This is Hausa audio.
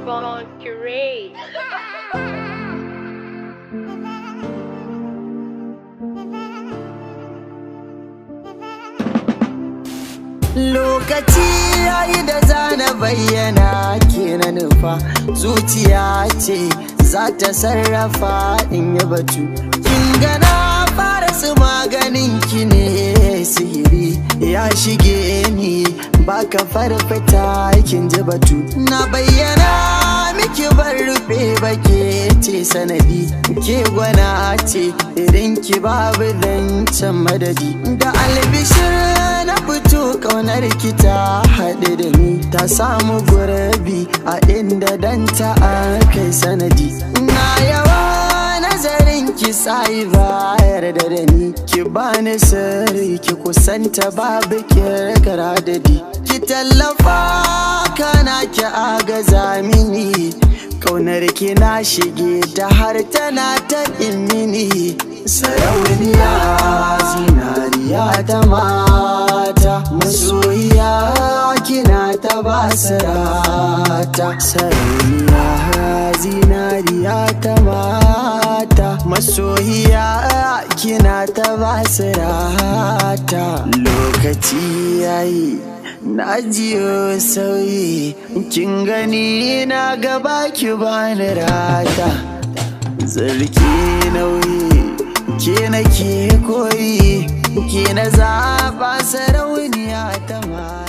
Bonk. Lokaci yayi da zana bayyana ke na nufa, zuciya ce za ta sarrafa in yi batu. Kin gana fara su maganin ki ne, sihiri ya shige ni baka farfata kin ji batu. Na bayyana miki ban rufe ba, ke ce sanadi, ke gwana ce irin ki babu zancen madadi. Da albishir na fito, kaunar ki ta haɗu da ni, ta samu gurbi a inda dan ta kai sanadi. Na yawa nazarin ki sai bayar da ni, ki bani sirri ki kusanta babu kirkara dadi. Ki tallafa kana ki agaza mini, kaunar ki na shige ta har tana ta mini. Sarauniya zinariya ta mata, masoyiya kina ta basirata. Sarauniya zinariya ta mata, masoyiya kina ta basirata. Lokaci yayi na jiyo sauyi, kin gani na gaba ki bani rata. Zarki nauyi ke nake koyi, ke na zaɓa sarauniya ta mata.